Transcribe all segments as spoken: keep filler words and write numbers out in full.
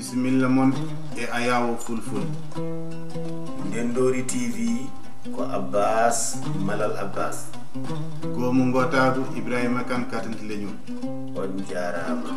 Bisimilla mon e Ayawo Fulful. Ndendoori T V ko Abbas Malal Abbas. Goomu Ngootaagu Ibrahima Kan Katante Leñol. On jaaraama.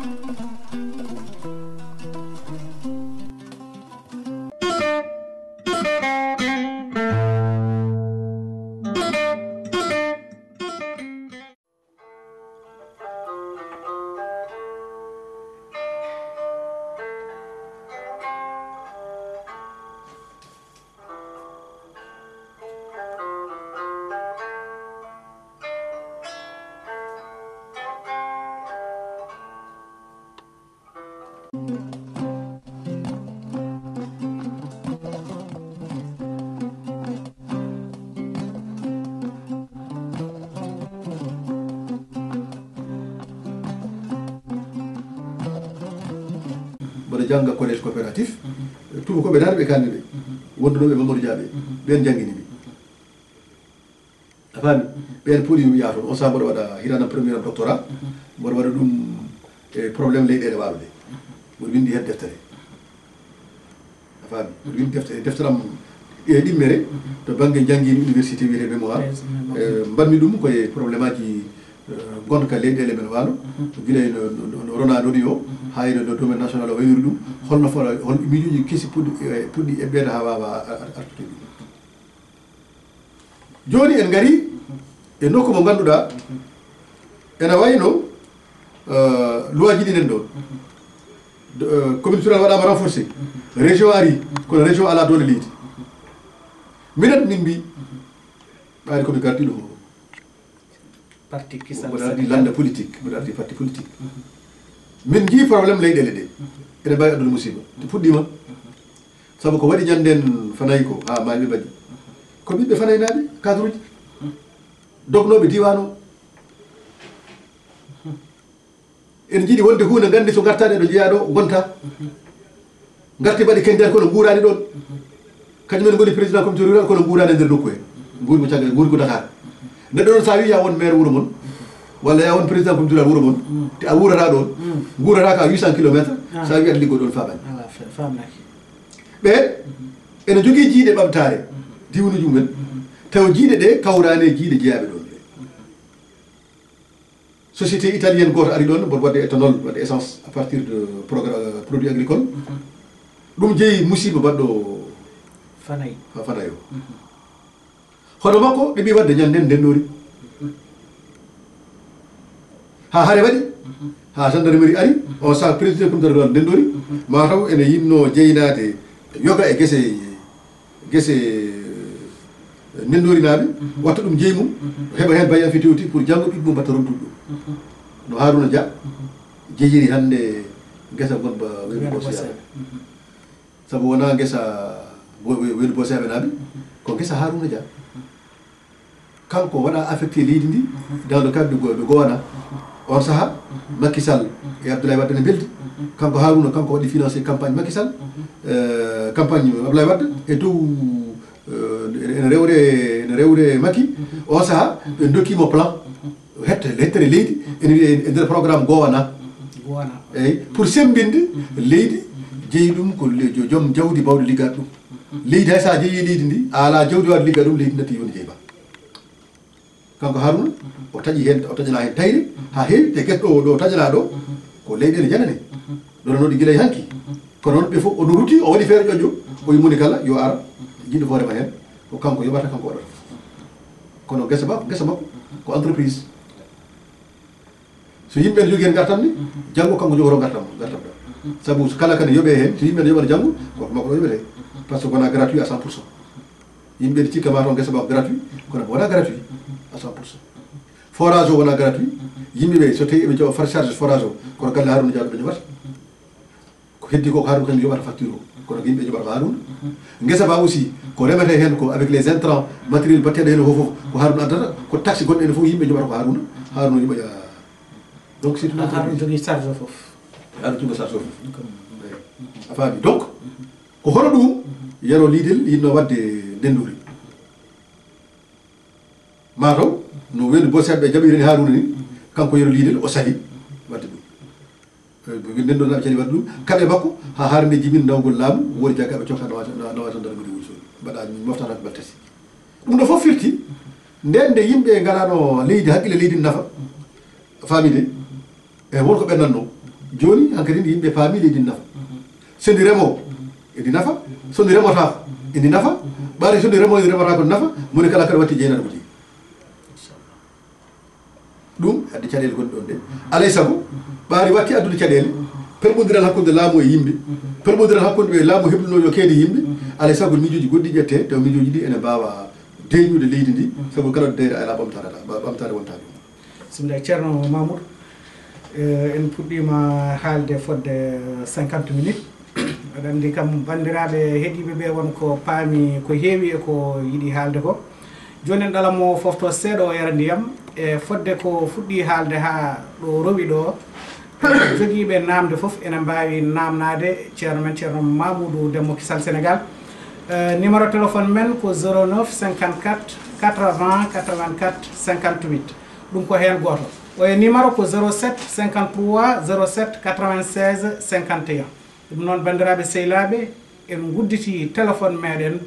Mboɗo jannga collège coopératif. Tuubakooɓe naata ɓe kaalni ɓe. Wondunoɓe Mamadou Dia ɓe. Ɓen janngini mi. A faami? Ɓen puɗi mi yaha toon. On saha mboɗo waɗa hiranam premier am doctorat. Mboɗo waɗa ɗum e problème leyɗeele waalo ɗe. Mboɗo winndi heen deftere. A faami? Mboɗo winndi deftere, deftere am e ɗimmere to bannge njanngiindi université wiyetee mémoire. Mbaɗmi ɗum ko e problème aji, eh, ngonka leyɗeele men waalo. Gila e no, no, no, no Ronald waɗi o, haa e no, no domaine national o wayiri ɗum. Holno fota, hol miijuuji kesi puɗɗi, eh, puɗɗi eɓɓeede haa waawa ar-, ar-, artude ɗum. Jooni en ngari e nokku mo ngannduɗaa ena wayno, eh, loi ji ɗi nen ɗoon. De, eh, commune rurale waɗaama renforcé. Région ari, kono région alaa doole leydi. Minen min mbi, ɓaade ko mi gardiiɗo ko. Parti kisal mboɗo ardi lannda politique, mboɗo ardi parti politique. Min njii problème leyɗeele ɗe. Eɗe mbaawi addude musiba. Ɗe puɗɗiima. Sabu ko waɗi ñannden Fanay ko, haa maayi ɓe mbaɗi. Ko ɓiɓɓe Fanaynaaɓe, cadre uji. Dognooɓe diiwaan o. En njiɗi wonde huunde nganndi so ngartaani ɗo njeyaa ɗo, ngonta. Ngarti mbaɗi kenndeer kono nguuraani ɗoon. Kañum en ngoni président comité rural kono nguuraani e nder nokku he. Nguuri ko caggal, nguuri ko Dakar. Neɗɗo noon so a wii yaa won maire wuro mon, walla yaa won président comité rural wuro mon, te a wuurataa ɗoon, nguurataa ka huit cent kilomètres, so a wii aɗa liggoo ɗoon faamaani. Alaa, fa-, faamnaaki. Ɓeen ene njogii jiiɗe ɓamtaare, diiwuuji mumen, tawa jiiɗe ɗe kawraani e jiiɗe jeyaaɓe ɗoon ɓe. Société italienne gooto ari ɗoon, mboɗo waɗde éthanol, waɗde essence à partir de progra-, produit agricole. Ɗum jeyi musiba baɗɗo Fanay. Ha Fanay o. Hono makko, ɓe mbi waɗde ñande nden ndennoori. Ha hare waɗi, ha gendarmerie ari, on saha président comité rural ndennoori, mataw ene yinno jeynaade yoga e gese gese, eh, ndenndoorinaaɓe, watta ɗum jeyi mum, heɓa heen bayi affecté aussi pour janngo ɓiɓɓe mum mbatta rontude ɗum. No Harouna Dia jeyiri hannde ngesa gonba Weli Weli Boseyaɓe. Boseyaɓe. Sabu wonaa ngesa Bo-, We-, Weli Boseyaɓe naaɓe, ko ngesa Harouna Dia. Kanko waɗa affecté leydi ndi dans le cadre de Go-, de Gowana. On saha, Macky Sall e Abdoulaye Wade ne mbeldi. Kanko Harouna, kanko waɗi financé campagne Macky Sall, euh, campagne Abdoulaye Wade e dow, euh, ene rewre, ene rewre Macky. On saha, ɓe ndokkimo plan, hette, hettere leydi, ene wiye e nder programme Gowana. Gowana. Eyyi, pour semmbinde leydi, jeyi ɗum ko le-, jo-, joom jawdi bawɗo liggaade ɗum. Leydi hay so a jeyi leydi ndi, a alaa jawdi waɗde liggaade ɗum, leydi natti woni jeyi ba. Kanko Harouna, o taƴi heen, o taƴanaa heen tayri, haa heewi, te gese ɗo, ɗo taƴanaa ɗo, ko leyɗeele janane. Ɗo no ɗi gila e hanki. Kono noon ɓe fof, o ruti, o waɗi feere ƴoƴƴo, o wi moni kala, yo ar, jiɗɗo hoore ma heen, ko kanko yoɓata, kanko waɗata. Kono ngesa ba, ngesa makko, ko entreprise. So yimɓe ne jogii heen ngartam ni, janngo kanko jogoto ngartam, ngartam ɗam. Sabu so kala kadi yoɓee heen, so yimɓe ne yoɓata janngo, ko makko ɗo yoɓetee. Par ce que wonaa gratuit à cent pour cent. Yimɓe ne cikka ma taw ngesa ba ko gratuit, kono wonaa gratuit à cent pour cent. Forage o wonaa gratuit. Yimɓe ɓe, so tawii eɓe njoɓa far charge forage o, kono galle Harouna Dia ɓe njoɓata. Ko heddi ko, ko Harouna kañum yoɓata facture o. Kono ko yimɓe njoɓata ko Harouna. Ngesa ba aussi, ko remetee heen ko avec les intrants, matériel batteeɗo heen o fof, ko Harouna addata, ko taxe gonɗo heen fof, yimɓe njoɓata ko Harouna. Harouna yimɓe ƴa-, donc c'est une Harouna entreprise. Jogii charge o fof. Harouna jogii charge o fof. Eyi. A faami. Donc, ko hono ɗum, Yero Lidel yinno waɗde ndenndori. Mataw, no Weli Boseyaɓe jaɓiri ni Harouna ni, kanko Yero Lidel o sali waɗde ɗum. Nden ɗo naɓe cali waɗde ɗum kaɓe makko, haa hare nde jibin nawgol laamu, woodi jaggaaɓe cofta nawa nawa tan dargude woni soodi mbaɗa min moftata baltasi. Ɗum ɗo fof firti nden nde yimɓe ngalano leydi, haqqille leydi nafa. Famide e won ko ɓennanno. Jooni hankadi ndi yimɓe paami leydi nafa. So ndi remo edi nafa, so ndi remotaako edi nafa. Ɓaari so ndi remo edi remotaako nafa. Moni kala kadi watti jeynaɗo ko jeyi. Ɗum addi caɗeele gonɗe ɗon ɗe. Alay sago ɓaari watti addude caɗeele. Perɓondiral hakkunde laamu e yimɓe, perɓondiral hakkunde ɓe laamu heblunoo yo keede yimɓe. Alay sago miijooji goɗɗi ƴettee, taw miijooji ɗi ene mbaawa deeƴnude leydi ndi. Sabu kala ɗo deyre alaa ɓamtaare alaa ɓamtaare wontaani. Bismillah, Ceerno Mamoudou. Eh, en puɗɗiima haalde fodde cinquante minutes. Aɗa anndi kam, banndiraaɓe heɗiiɓe ɓe won ko paami ko heewi e ko yiɗi haalde ko. Jooni en ɗalan mo o fofto seeɗa, o yara ndiyam. E fodde ko fuɗɗii haalde haa ɗo rowi ɗo, jogiiɓe naamnde fof ene mbaawi naamnaade ceerno men, Ceerno Mamoudou Dembo Kisal Sénégal. Eh, numéro téléphone men ko zéro neuf cinquante-quatre quatre-vingts quatre-vingt-quatre cinquante-huit. Ɗum ko heen gooto. Oya numéro ko zéro sept cinquante-trois zéro sept quatre-vingt-seize cinquante et un. Ɗum noon, banndiraaɓe sehilaaɓe, en ngudditii téléphone meɗen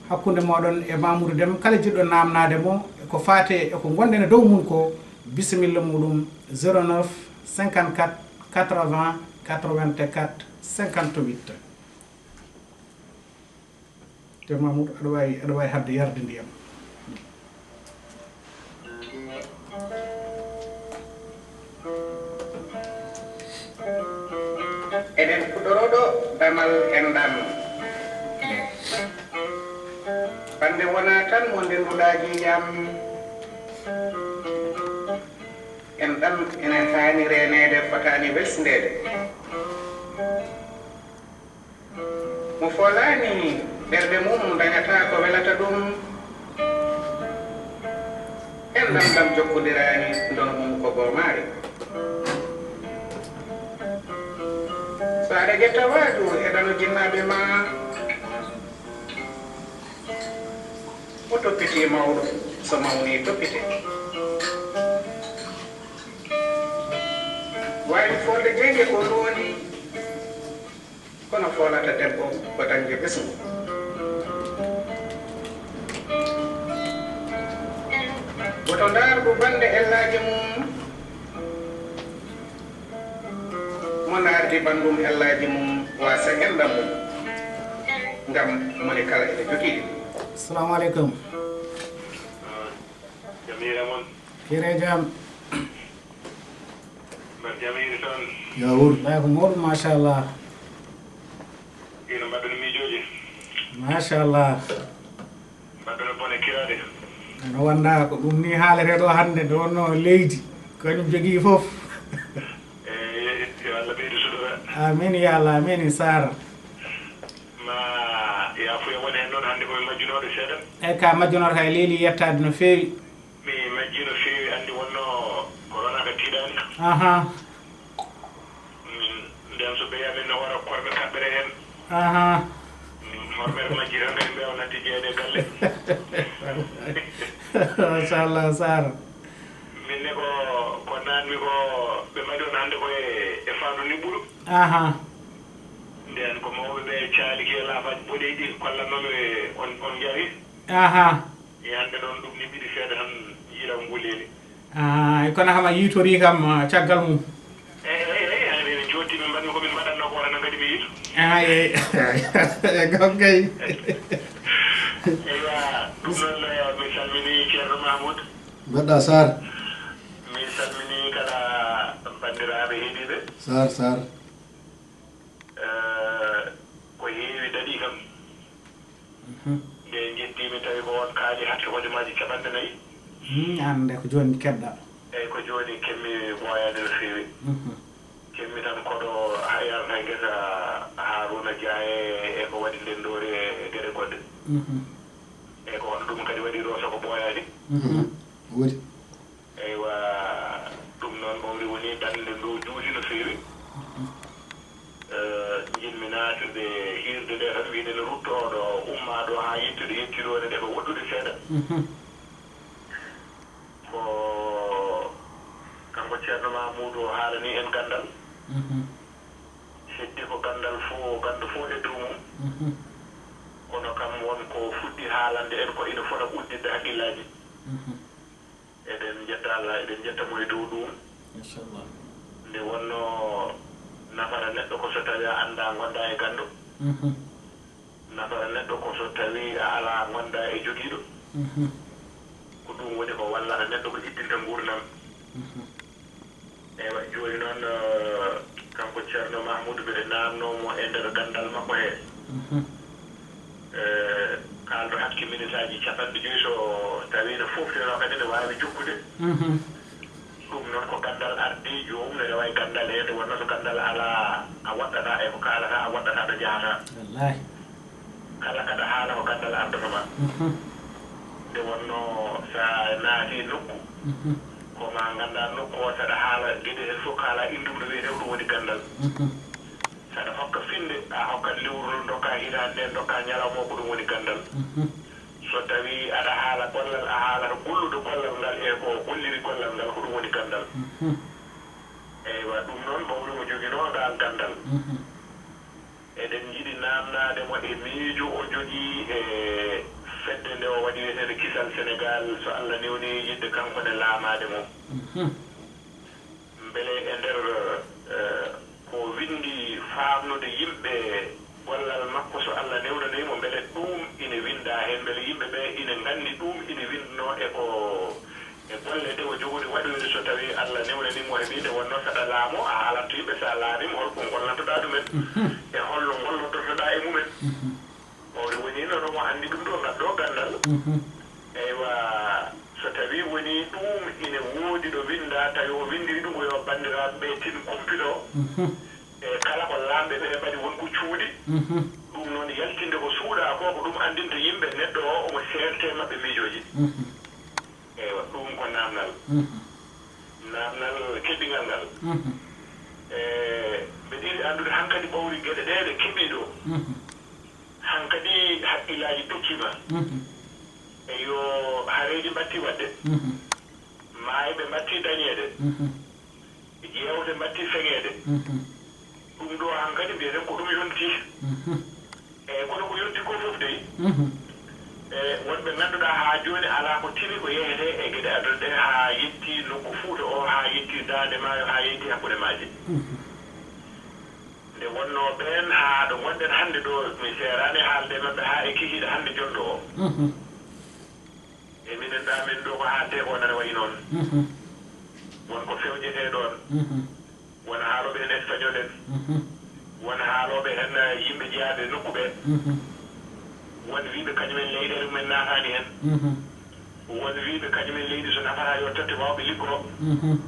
hakkunde mooɗon e Mamoudou Deme. Kala jiɗɗo naamnaade mo ko faati e ko ngonɗen e dow mum ko, bisimilla muɗum, zéro neuf cinquante-quatre quatre-vingts quatre-vingt-quatre cinquante-huit. Te Mamoudou, aɗa waawi, aɗa waawi haɗde yarde ndiyam. Eɗen kuɗoroo ɗo damal enɗam. Bannde wonaa tan mo ndenndu-ɗaa ƴiiƴam. Enɗam ene haani reeneede, fotaani wesneede. Mo foolaani ɓerɗe mum dañataa ko welata ɗum. Enɗam ɗam jokkondiraani, ndono mum ko boomaare. So aɗa ƴetta waaju e ɗano jinnaaɓe ma, o toppitii mawɗo, so mawnii toppitee. Waawi foolde jeynge ko loondi. Kono foolata debbo ko dañde ɓesngu. Woto ndaardu bannde ellaaji mum, mo ndaardi banndum ellaaji mum, waasa enɗam mum, ngam moni kala ene jogii ɗi. Assalamu aleykum. Jam hiire mon. Hiire jam. Mbar jam hiiri toon. Yawur. Ndaa ko mawɗum, machallah. Ino mbaɗɗon miijooji. Machallah. Mbaɗɗon bone kiraade. No wonda ko ɗum ni haalete ɗo hannde, nde wonno leydi. Ko kañum jogii fof. Eey, yo Allah ɓeydu sutura. Amin ya Allah, amin Sara. Ma yaafuya won heen noon hannde ko mi majjunooɗo seeɗa. Eey, ka majjunooɗo kay leeli yettaade no feewi. Mi majjii no feewi, anndi wonno corona ka tiiɗaani. Aha. Min, nden so ɓeya min no wara korɓe kaɓɓere heen. Aha. Mm, horɓe majji tan kadi mbeewa natti jeeyde e galle. Machallah, Sara. Min ne ko, ko naanmi ko ɓe mbaɗi on hannde ko e, e faandu niɓɓuɗo. Aha. Nden ko mawɓe ɓe caaliki e laafaaji boɗeeji kollatnooɓe on, on njari. Aha. E hannde noon ɗum ni mbiɗi seeɗa tan yiilam ngu leeli. Ah, kono kam a yiitorii kam, ah, caggal mum. Eey, eey, eey, hannde min jooɗtii min mbaɗmi ko min mbaɗatnoo ko wona kadi mi yiito. Ah, eey. Eey, gom kay. Eywa, ɗum noon, eh, mi salminii Ceerno Mahmoud. Mbaɗɗaa Saar. Mi salminii kala banndiraaɓe heɗiiɓe. Saar, Saar. Eh, ko heewi daɗii kam. Mhm. Nde njeddii mi tawi ko on kaali hakke hojomaaji capanɗe nayi. Hmm, aan nde ko jooni keɓɗa. Eey, ko jooni kemmi ɓooyaade no feewi. Mhm. Kemmi tan koɗo ha yarata e ngesa Haaruna Jaaye e ko waɗi ndenndoori e geɗe goɗɗe. Mhm. Eey, ko hono ɗum kadi waɗi ɗo so ko ɓooyaani. Mhm. Woodi. Eywa, ɗum noon mawri woni daɗnde ndu juuti no feewi. Eh, njiɗmi naatnude hiirde nde tan, wiide no ruttooɗo ummaa ɗo haa yettude yettiroore nde ko woɗɗude seeɗa. Mhm. Ko kanko Ceerno Mamoudou o haalani en ganndal. Mhm. Ganndo fof e dow mum. Mhm. Kono kam won ko fuɗɗi haalande en ko ina fota udditde hakkillaaji. Mhm. Eɗen njetta Allah, eɗen njetta mo e dow ɗum. Inchallah. Nde wonno nafata neɗɗo ko so tawi a annda ngonda e ganndo. Mhm. Nafata neɗɗo ko so tawi a ala ngonda e jogiiɗo. Mhm. Ko ɗum woni ko wallata neɗɗo ko ittinta nguurndam. Mhm. Eywa, jooni noon, eh, kanko Ceerno Mahmoud, mbiɗa naamnoo mo e nder ganndal makko he. Mhm. Eh, kaalɗo hakke minitaaji capanɗe joyi, so tawi no fooftinoo kadi ne waawi jokkude. Mhm. Ɗum noon ko ganndal ardii, joomum ne rewa e ganndal he, nde wonnoo so ganndal alaa, a waɗɗataa e ko kaalataa, a waɗɗataa ɗo njahataa. Wallaahi. Kala kaɗa haala ko ganndal ardata ma. Mhm. Nde wonnoo so a naati nokku, mhm, ko ma ngannda nokku o, saɗa haala geɗe heen fof, kaala inndu no wiyetee, ko ɗum woni ganndal. Mhm. Saɗa hokka finnde, a hokkat lewru, ndokka hitaande, ndokka ñalawma o, ko ɗum woni ganndal. Mhm. So tawi aɗa haala gollal, a haalata golluɗo gollal ngal e ko golliri gollal ngal, ko ɗum woni ganndal. Mhm. Eywa, ɗum noon mawɗo mo joginoo ngal ganndal. Mhm. Eɗen njiɗi naamnaade mo e miijo o jogii e fedde nde o waɗi wiyeteende Kisal Senegaal, so Allah newnii yiɗde kanko ne laamaade mo. Mhm. Mbele e nder, eh, ko winndi faamnude yimɓe gollal makko, so Allah newnanii mo, mbele ɗum ine winndaa heen, mbele yimɓe ɓe ine nganndi ɗum ine winndunoo e ko e golle ɗe o jogori waɗoyde, so tawi Allah newnanii mo heɓii, nde wonnoo saɗa laamoo, a haalanto yimɓe, so a laamiima, hol ko ngollantoɗaa ɗumen? Mhm. E holno ngollodortoɗaa e mumen? Mhm. Mawɗo woni noon, omo anndi ɗum ɗo, ngal ɗo ganndal. Mhm. Eywa, so tawi woni ɗum ine woodi ɗo winndaa, tawi o winndiri ɗum ko yo banndiraaɓe ɓe tin kumpito. Mhm. E kala ko laamɓe ɓe mbaɗi, won ko cuuɗi. Mhm. Ɗum noon, yaltinde ko suuɗaa ko, ko ɗum anndinta yimɓe neɗɗo o, omo seerte maɓɓe miijooji. Mhm. Eywa, ɗum ko naamnal. Mhm. Naamnal keɓingal ngal. Mhm. E, mbeɗa yiɗi anndude hankadi ɓawri geɗe ɗe ɗe keɓi ɗo. Mhm. Hankadi hakkillaaji peccima. Mhm. E yo hareeji mbatti waɗde. Mhm. Maayɓe mbatti dañeede. Mhm. Jeewte mbatti feŋeede. Mhm. Ɗum ɗo hankadi mbiyeten ko ɗum yonti. Mhm. Eyyi, kono ko yonti ko fof dey, mhm, e wonɓe ngannduɗaa haa jooni alaa ko tini ko yehetee e geɗe aduna ɗe haa yetti nokku Fuuta o, haa yetti Daande Maayo, haa yetti hakkunde maaje. Mhm. Nde wonnoo ɓeen haa ɗo ngonɗen hannde ɗo, mi seeraani haalde e maɓɓe haa e kikiiɗe hannde jonɗo o. Mhm. E minen ɗa min ɗo ko haaltee ko nana wayi noon. Mhm. Won ko fewjetee ɗoon. Mhm. Won haalooɓe heen espagnol en. Mhm. Won haalooɓe heen, eh, yimɓe jeyaaɓe nokku ɓe. Mhm. Won wiyɓe kañumen leyɗeele mumen naataani heen. Mhm. Won wiyɓe kañumen leydi so nafataa yo totte mawɓe liggoro. Mhm.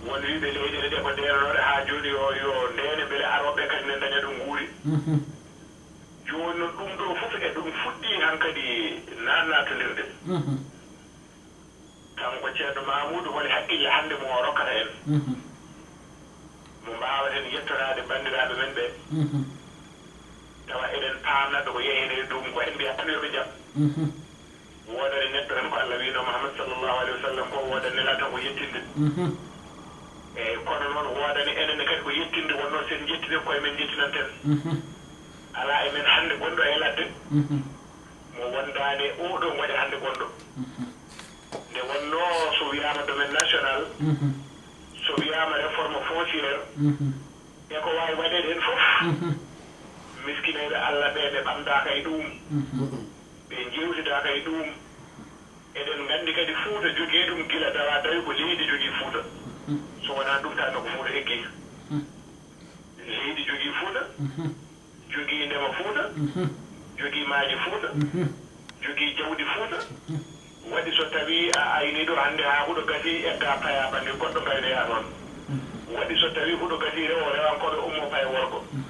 Won wiyɓe leyɗeele ɗe ko ndeenanooɗe haa jooni yo, yo ndeene mbele arooɓe ɓe kañumen ndaña ɗo nguuri. Mhm. Jooni noon ɗum ɗo fof e ɗum fuɗɗii hankadi naatnatondirde. Mhm. Kanko Ceerno Mamoudou, holi haqqille hannde mo o rokkata en? Mhm. Mo mbaawaten yettoraade banndiraaɓe men ɓe. Mhm. Tawa eɗen paamna ɓe ko yehenee ɗum, ko en mbiya tan yo ɓe njaɓ. Mhm. Woodani neɗɗo tan ko Allah wiino Muhammad sallallahu alayhi wa sallam ko, woodani nelaaɗo tan ko yettinde. Mhm. Eeyi, kono noon woodani enen ne kadi ko yettinde, wonnoo so en njettini koye men njettinanten. Mhm. Alaa e men hannde gonɗo e ladde, mhm, mo wondaani e oo ɗoo ngoƴa hannde gonɗo. Mhm. Nde wonnoo so wiyaama domaine national, mhm, so wiyaama réforme foncière, mhm, e ko waawi waɗeede heen fof, mhm, miskineyɓe Allah ɓe, ɓe ɓamdaaka e ɗuum, mhm, ɓe njeewtidaaka e ɗuum. Eɗen nganndi kadi Fuuta jogii ɗum gila dawa dawi, ko leydi jogii Fuuta. Mhm. So wonaa ɗum, taanno ko Fuuta eggii. Mhm. Leydi jogii Fuuta, mhm, jogii ndema Fuuta, mhm, jogii maaje Fuuta, mhm, jogii jawdi Fuuta. Mhm. Waɗi so tawii a aynii ɗo hannde haa huɗo gasii, eggaa payaa bannge goɗɗo, ngaynoyaa toon. Mhm. Waɗi so tawii huɗo gasii, rewo rewankooɓe ummoo paya worgo. Mhm.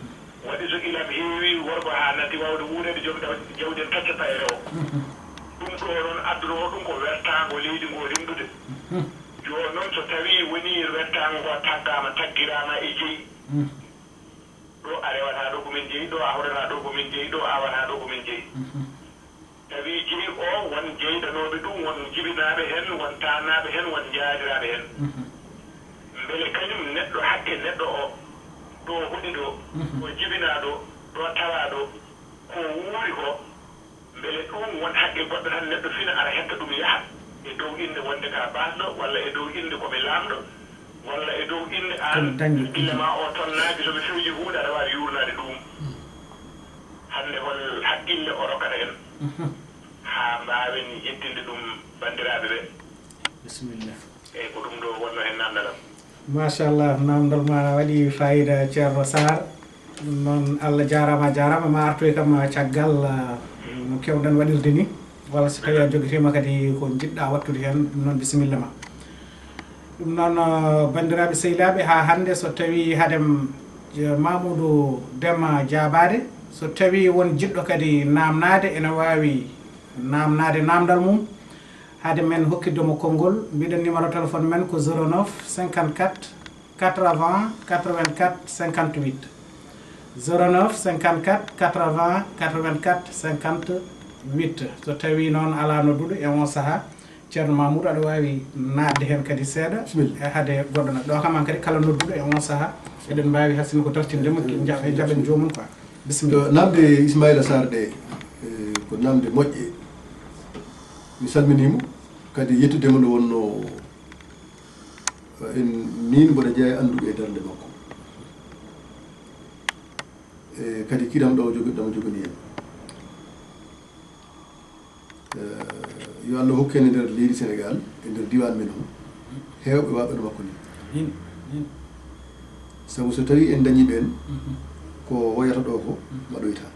Waɗi so ilam heewi worgo haa natti waawde wuureede, joom daw-, jawdi en tacca paya rewo. Mhm. Ɗum ɗo noon, aduna o ɗum ko wertaango leydi ngo renndude. Mhm. Jooni noon, so tawii wonii wertaango ngo taggaama, taggiraama e jeyi, mhm, ɗo a rewataa ɗo ko min jeyi, ɗo a hoɗataa ɗo ko min jeyi, ɗo a awataa ɗo ko min jeyi. Mhm. Tawi jeyi o, won jeydanooɓe ɗum, won jibinaaɓe heen, won taanaaɓe heen, won njaadiraaɓe heen. Mhm. Mbele kañum neɗɗo hakke neɗɗo o, ɗo hoɗi ɗo, mhm, o jibinaa ɗo, Ɗo tawaa ɗo ko wuuri ko, mbele ɗum won haqqe goɗɗo tan neɗɗo fina ara hetta ɗum yaha e dow innde wonde ka baasɗo, walla e dow innde ko mi laamɗo, walla e dow innde aan gille ma o tonnaaji, so mi fewji huunde aɗa waawi yuurnaade ɗum. Hannde hol haqqille o rokkata en haa mbaawen yettinde ɗum banndiraaɓe ɓe? Bisimilla. Eyi, ko ɗum ɗo wonno heen naamndal am. Machallah, naamndal ma waɗi fayida, Ceerno Saar. Ɗum noon, Allah jaaraama, a jaaraama. Ma artoy kam caggal, ah, no keewɗen waɗirde ni, walla so tawii a jogitiima kadi ko njiɗɗa waɗtude heen, ɗum noon, bisimilla ma. Ɗum noon, ah, banndiraaɓe sehilaaɓe, haa hannde so tawii hadem, eh, Mamoudou Dema jaabaade, so tawii won jiɗɗo kadi naamnaade, ene waawi naamnaade naamndal mum. Hade men hokkitde mo konngol, mbiɗen numéro téléphone men ko zéro neuf cinquante-quatre quatre-vingts quatre-vingt-quatre cinquante-huit. Zéro neuf cinquante-quatre quatre-vingts quatre-vingt-quatre cinquante-huit. So tawii noon alaa nodduɗo e on sahaa, Ceerno Mamoudou, aɗa waawi naatde heen kadi seeɗa. Bisimilla. E hade goɗɗo na ɗo kam, an kadi kala nodduɗo e on sahaa, eɗen mbaawi hasino ko dartinde mo, nja-, e jaɓen joomum quoi. Bisimilla. Yo naamnde Ismaila Sarr ɗe, eh, ko naamnde moƴƴe. Mi salminiima, kadi yettude mo nde wonno, eh, en, miin mboɗo jeyaa e annduɓe e darnde makko. Eh, kadi kiram ɗo jogi-, ɗo mo joganii en. Eh, yo Allah hokku en e nder leydi Senegaal, e nder diiwaan men o, heewɓe waawɓe no makko ni. Amiin, amiin. Sabu so tawii en dañii ɓeen, mhm, ko wayata ɗo ko, mhm, waɗoyta.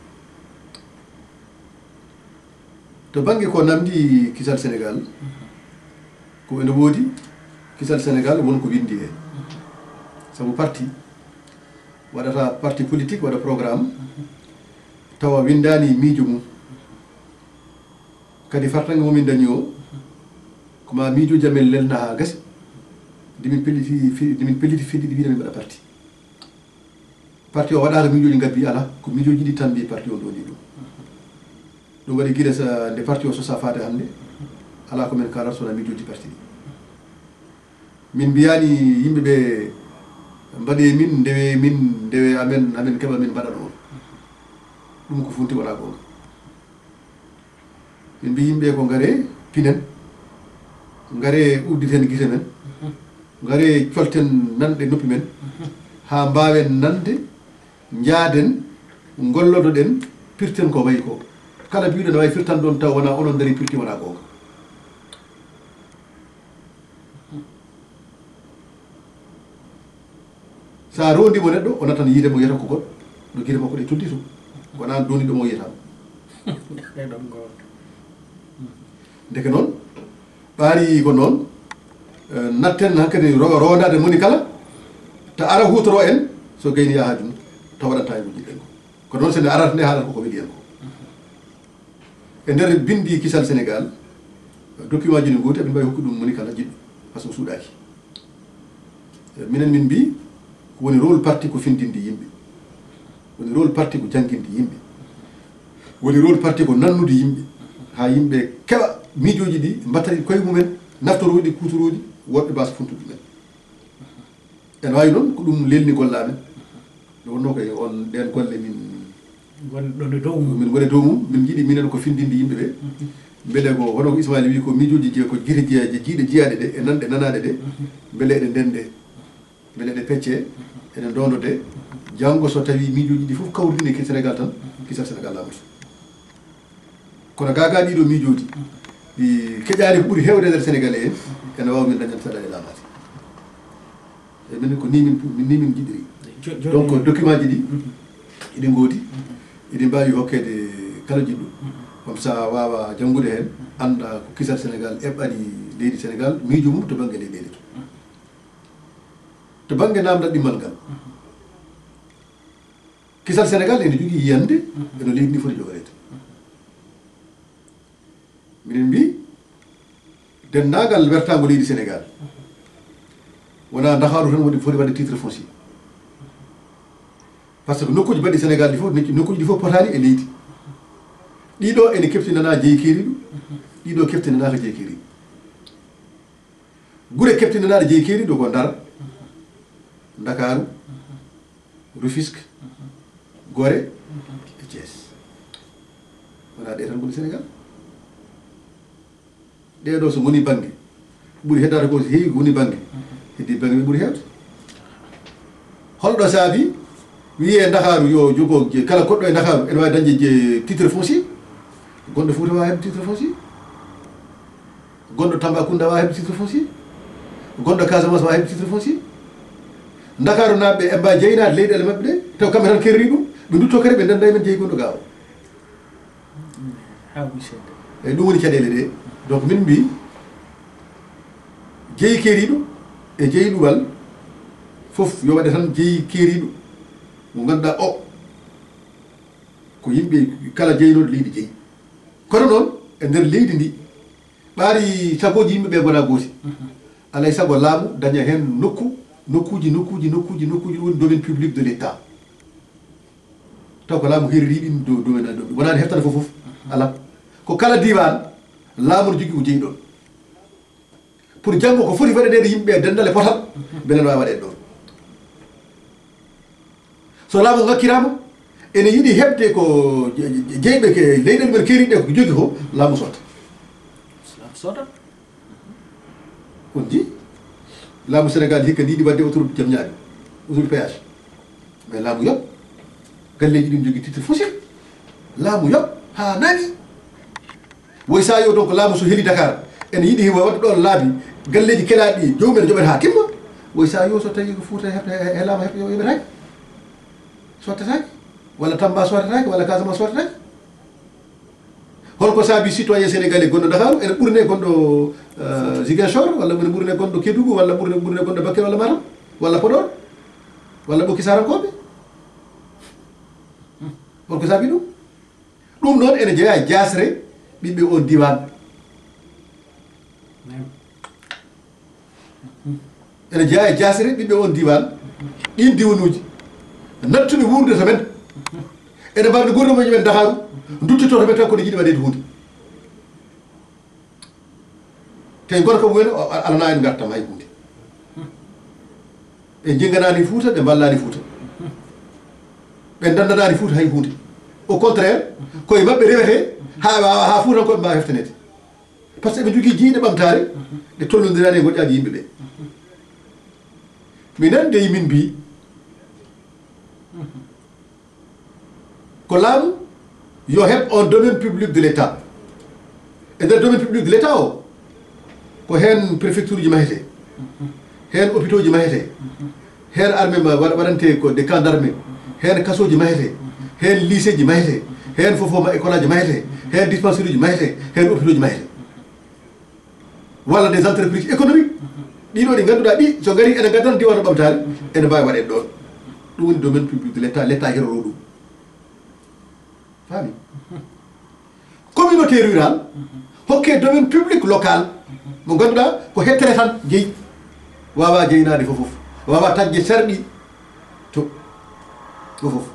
To bannge ko naamndii kisal Senegaal, mhm, ko ene woodi kisal Senegaal, won ko winndi heen. Mhm. Sabu parti, waɗata parti politique, waɗa programme, mhm, tawa winndaani miijo mum. Kadi fartaŋŋe mo min dañi o, ko ma miijooji amen lelna haa gasi, nde min pelliti fi-, nde min pelliti fedde ɗi mbiɗa min mbaɗa parti. Parti o waɗaaka miijooji ngabbi alaa, ko miijooji ɗi tan mbiyi parti o ɗo ni ɗum. Ɗum waɗi gila sa, nde parti o sosa faade hannde, alaa ko men kaalata so wonaa miijooji parti ɗi. Min mbiyaani yimɓe ɓe, mbaɗee min, ndewee min, ndewee amen, amen keɓa min mbaɗa ɗoon. Ɗum ko funti wonaa goonga. Min mbii yimɓe ko ngaree pinen, ngaree udditen gite men, ngaree colten nanɗe noppi men, haa mbaawen nande, njaaden, ngollodoɗen, pirten ko wayi ko. Kala mbiiɗo ne wayi firtan ɗoon taw wonaa onon ndarii pirti wonaa goonga. So a roondii mo neɗɗo, o natan yiide mo, yiyata ko goɗɗo, no gite makko ɗe tuddi to. Ko wonaa dooniiɗo mo yiyata mo. Ɗe ɗon goonga. Ndeke noon, ɓaari ko noon, eh, natten hankadi ro-, roondaade moni kala, ta ara huutoro en, so gayni yaha haaju mum, taw waɗanta en ko jiɗɗen ko. Ko noon, so nde arata nde, haalata ko ko weli en ko. E nder binndi kisal Senegaal, document ji ne ngooti, aɓe mbaawi hokkude ɗum moni kala jiɗɗo, par ce que suuɗaaki. E minen min mbii, ko woni rôle parti ko findinde yimɓe. Woni rôle parti ko jannginde yimɓe. Woni rôle parti ko nannude yimɓe, haa yimɓe keɓa miijooji ɗi, mbatta ɗi koye mumen, naftorooɗi, kuutorooɗi, woɗɓe mbasa funtude ɗumen. Ene waawi noon ko ɗum lelni golle amen. Nde wonnoo ko e on, ɗeen golle min ngon-, ɗon e dow mum. Min ngoni e dow mum, min njiɗi minen ko findinde yimɓe ɓe. Mhm. Mbele ko hono ko Ismaila wiyi ko miijooji je-, ko gite jeya-, je-, jiiɗe jeyaaɗe ɗe, e nanɗe nanaaɗe ɗe, mhm, mbele eɗe ndende, mbele eɗe pecce, mhm, eɗe ndondode. Mhm. Janngo so tawii miijooji ɗi fof kawridini e Senegaal tan, mhm, kisal Senegaal laaɓoto. Kono gaa gaa ɗiɗo miijooji, ɗi keƴaani ko ɓuri heewde e nder Senegalee en, ene waawa min dañan saɗa e laamaade. E minen ko nii min pu-, min nii min njiɗiri. Jo-, jooni donc, document ji ɗi, mhm, iɗi ngoodi, mhm, iɗi mbaawi hokkeede kala jiɗɗo. Mhm. Comme ça, waawa janngude heen, mhm, annda ko kisal Senegaal eɓɓani leydi Senegaal, miijo mum to bannge leyɗeele to. Mhm. To bannge naamndal ɗimmal ngal. Mhm. Kisal Senegaal ene jogii yiyannde, mhm, e no leydi ndi foti jogoreede. Mhm. Minen mbii, denndaangal wertaango leydi Senegaal, wonaa Ndakaaru tan woni foti waɗde titre foncier. Par ce que nokkuuji baɗɗi Senegaal ɗi fof, nokkuuji ɗi fof potaani e leydi. Ɗiɗo ene keftinanaa jeyi keeriiɗo, ɗiɗo keftinanaaka jeyi keeriiɗo. Gure keftinanaaɗe jeyi keeriiɗo ko Ndar, Ndakaaru, Rufisque, Gore, Ɗe tan ngoni Sénégal. Ɗee ɗoo so ngoni bannge, ɓuri heddaade ko so heewi ko woni bannge. Heddi bannge ɓe ɓuri heewde. Holɗo saabi wiyee Ndakaaru yo jogo, kala goɗɗo e Ndakaaru ene waawi dañde je titre foncier? Gonɗo Fuuta waawi heɓde titre foncier? Gonɗo Tambacounda waawi heɓde titre foncier? Gonɗo Casamance waawi heɓde titre foncier? Ndakaaru naaɓe ɓe, ɓe mbaawi jeynaade leyɗeele maɓɓe ɗe, taw kamɓe tan keeriri ɗum, ɓe ndutto kadi ɓe ndenda e men jeyi gonɗo gaawo. Haa ɓuri seeɗa. Eyi, ɗum woni caɗeele ɗe. Donc, min mbi, jeyi keeriiɗo e jeyi ɗuɓal fof yo waɗe tan jeyi keeriiɗo. Mo ngannduɗaa o, ko yimɓe kala jeynooɗo leydi jeyi. Kono noon, e nder leydi ndi, ɓaari sagooji yimɓe ɓe ngona goosi. Alay sago laamu daña heen nokku, nokkuuji, nokkuuji, nokkuuji, nokkuuji, ɗum woni domaine public de l'État. Taw ko laamu heriri ɗin do-, domaine ɗo. Wonani heftana fof fof. Alaa. Ko kala diiwaan, laamu no jogii ko jeyi ɗon. Pour janngo ko foti waɗaneede yimɓe ɓe denndal e potal, mbele no waawi waɗeede ɗon. So laamu ngakkiraama, ene yiɗi heɓde ko je-, je-, jeyɓe ke leyɗeele men keeriɗe ko jogi ko, laamu sotta. Laamu sotta. On njii? Laamu Sénégal hikka ndi yiɗi waɗde autoroute Diamniadio, autoroute péage. Mais laamu yoɓ. Galleeji ɗin njogii titre foncier. Laamu yoɓ haa naawi. Woy so yo donc laamu so heli Dakar, ene yiɗi waɗde ɗon laabi, galleeji kelaaɗi ɗi, joomum en joɓata haa timma. Woy so yo so tawi ko Fuuta heɓta, he, he laamu heɓta, yo yoɓetaake. Sottataake. Walla Tamba sottataake, walla Casamance sottataake. Holko saabi citoyen sénégalais gonɗo Ndakaaru ene ɓurne gonɗo, euh, Ziguinchor, walla ene ɓurne gonɗo Kédougou, walla ɓurne, ɓurne gonɗo Bakel, walla Matam, walla Podor, walla Ɓokki Sarankooɓe? Holko saabi ɗum? Ɗum noon ene jeyaa e jaasre ɓiɓɓe on diiwaan. Ene jeyaa e jaasre ɓiɓɓe on diiwaan, ɗiin diiwanuuji nattuɓe wuurde to men. Ene mbarmi gurdam mumen Ndakaaru, nduttitoo to men taw ko ene yiɗi waɗeede huunde. Te gorko mum en o alanaa en ngartam hay huunde. Ɓe njennganaani Fuuta, ɓe mballaani Fuuta. Ɓe ndanndanaani Fuuta hay huunde. Au contraire, koye maɓɓe rewetee haa, haa, haa Fuutankooɓe mbaawa heftaneede. Par ce que ɓe njogii jiyɗe ɓamtaare, ɗe tollondiraani e ngoƴƴaaji yimɓe ɓe. Minen dey min mbii, ko laamu yo heɓ on domaine public de l'État. E nder domaine public de l'État o, ko heen préfecture ji mahetee, heen hôpitaux ji mahetee, heen armée ma-, waɗ-, waɗantee ko des camps d'armée, heen kasooji mahetee, heen lycée ji mahetee, heen fof ma école aji mahetee, heen dispensaire uji mahetee, heen hôpitaux ji mahetee. Walla des entreprises économiques, ɗiɗo ɗi ngannduɗaa ɗi, so ngari ene ngaddana diiwaan o ɓamtaare, ene mbaawi waɗeede ɗoon. Ɗum woni domaine public de l'État, l'État heroro ɗum. Faami? Communauté rurale, hokke domaine public local, mo ngannduɗaa ko hettere tan jeyi, waawa jeynaade fof fof, waawa taƴde sarɗi to fof fof.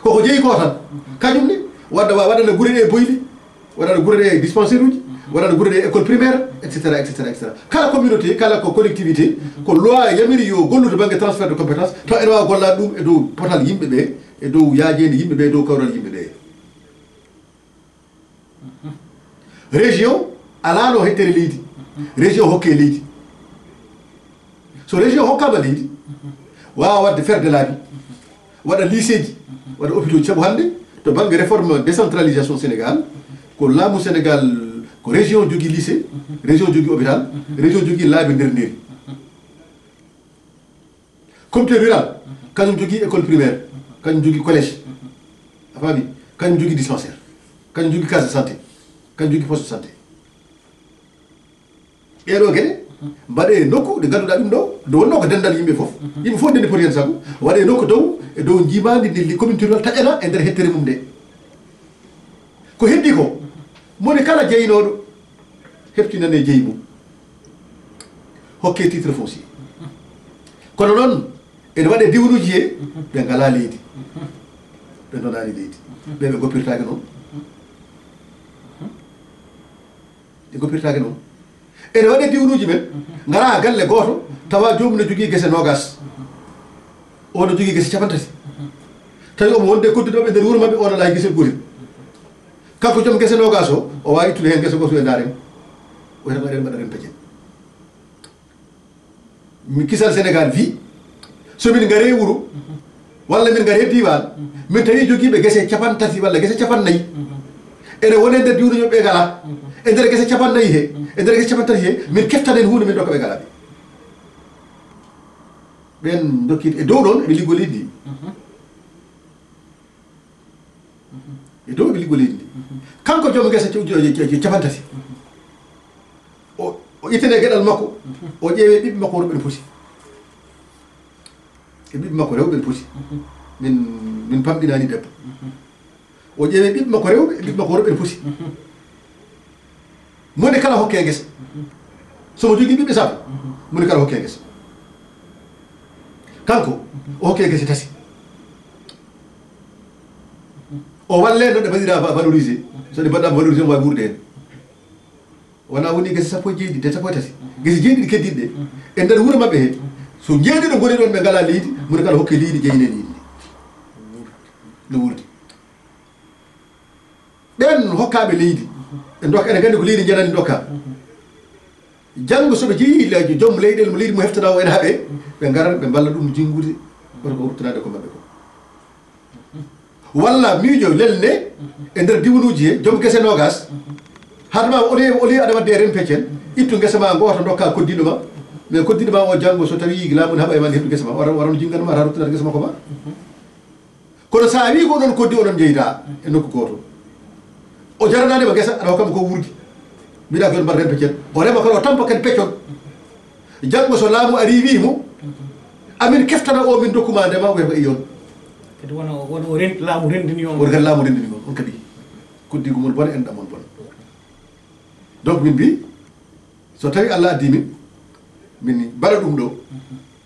Koko jeyi ko tan, kañum ne, waɗa, wa-, waɗana gure ɗe boyli, waɗana gure ɗe dispensaire uji, waɗana gure ɗe école primaire, et cetera, et cetera, et cetera. Kala communauté, kala ko collectivité, ko loi yamiri yo gollu to bannge transfert de compétence, taw ene waawa gollaade ɗum e dow potal yimɓe ɓe, e dow yaajeende yimɓe ɓe, e dow kawral yimɓe ɓe. Région alaano hettere leydi. Région hokke leydi. So région hokkaama leydi, waawa waɗde ferde laabi, waɗa lycée ji, waɗa hôpitaux ji. Sabu hannde, to bannge réforme décentralisation Sénégal, ko laamu Sénégal, ko région jogii lycée, région jogii hôpital, région jogii laabi nder nderi. Comité rural, kañum jogii école primaire, kañum jogii collège, a faami, kañum jogii dispensaire, kañum jogii case de santé, kañum jogii poste de santé. Ɗee ɗoo geɗe mbaɗee e nokku ɗe ngannduɗaa ɗum ɗo, nde wonnoo ko denndal yimɓe fof, yimɓe fof ndenndi poti heen sago, waɗee nokku dow, e dow njiimaandi ndi li-, communauté rural taƴana e nder hettere mum nde. Ko heddi ko, moni kala jeynooɗo heɓtinane jeyi mum, hokke titre foncier. Kono noon, ene waɗe diwnuuji he ɓe ngalaa leydi, ɓe ndonaani leydi, ɓe ɓe goppirtaake noon. Ɓe goppirtaake noon. Ene waɗe diwnuuji men, ngaraa galle gooto, tawa joomum ne jogii gese noogas, o ne jogii gese cappanɗe tati. Tawi omo wonde koddude maɓɓe nder wuro maɓɓe, o ne alaa gese gootel. Kanko joom gese noogaas o, o waawi ittude heen gese gooto e ndaaren. O wiyata mbaɗen, mbaɗa rempecen. Mi kisal Senegaal wi, so min ngaree wuro, walla min ngaree diiwaan, min tawi jogiiɓe gese capan tati walla gese capan nayi. Ene wone nder diwnuɓe ɓe ngalaa. E nder gese capan nayi he, e nder gese capan tati he, min keftanen huunde min dokka ɓe ngalaa ɓe. Ɓeen ndokkii e dow ɗoon, eɓe liggoo leydi ndi. E dow eɓe liggoo leydi ndi. Kanko joom gese ca-, ca-, ca-, ca-, capan tati. O, o ittane geɗal makko, o ƴeewe ɓiɓɓe makko worɓe no poti. E ɓiɓɓe makko rewɓe no poti. Min, min pamɗinaani debbo. O ƴeewe ɓiɓɓe makko rewɓe, e ɓiɓɓe makko worɓe no poti. Mo ne kala hokke ngesa. So mo jogii ɓiɓɓe sappo, mo ne kala hokke ngesa. Kanko, o hokke ngesa tati. O walle no ɗe mbaɗira va-, valorisé. So ɗe mbaɗaama valorisé, mo waawi wuurde heen. Wona woni gese sappo e jeeɗiɗi, de sappo e tati. Gese jeeɗiɗi keddiiɗe ɗe. E nder wuro maɓɓe he, so jeeɗiɗo ngoni ɗoon ɓe ngalaa leydi, mo ne kala hokke leydi, jeyne leydi ndi. No wuurdi. Ɓeen hokkaaɓe leydi, ɓe ndokka, eɗen nganndi ko leydi njanani ndokka. Janngo so ɓe jeyi le-, joom leyɗeele mo leydi mo heftana o ene haɓe, ɓe ngaran ɓe mballa ɗum jinngude, koto ko ruttanaade ko maɓɓe ko. Walla miijo lelne e nder diiwanuuji he, joom gese noogaas, hade ma o le-, o le aɗa waɗde e rempecen, ittu ngesa ma ngoota ndokka koddiiɗo ma, mais koddiiɗo ma o janngo so tawi laamu ne haɓa e ma ne heɓi ngesa ma, wara, wara no jinngana ma, wara ruttanaade ngesa makko ma. Kono so a wii ko onon koddi onon njeyda e nokku gooto, o jaranaani ma ngesa, aɗa hokka mo ko wuurdi. Mbiɗa ko mbaɗa heen peccel. O rema kono o tampa kadi peccol. Janngo so laamu arii wii mo, amin keftana o min dokku ma ndema, o wiyata ko e yon. Kadi wona o, wona o rent-, laamu renndini on. Woni kadi laamu renndini on, on kadi. Koddiigu mon bona, enɗam mon bona. Donc min mbii, so tawi Allah addi min, min mbaɗa ɗum ɗo,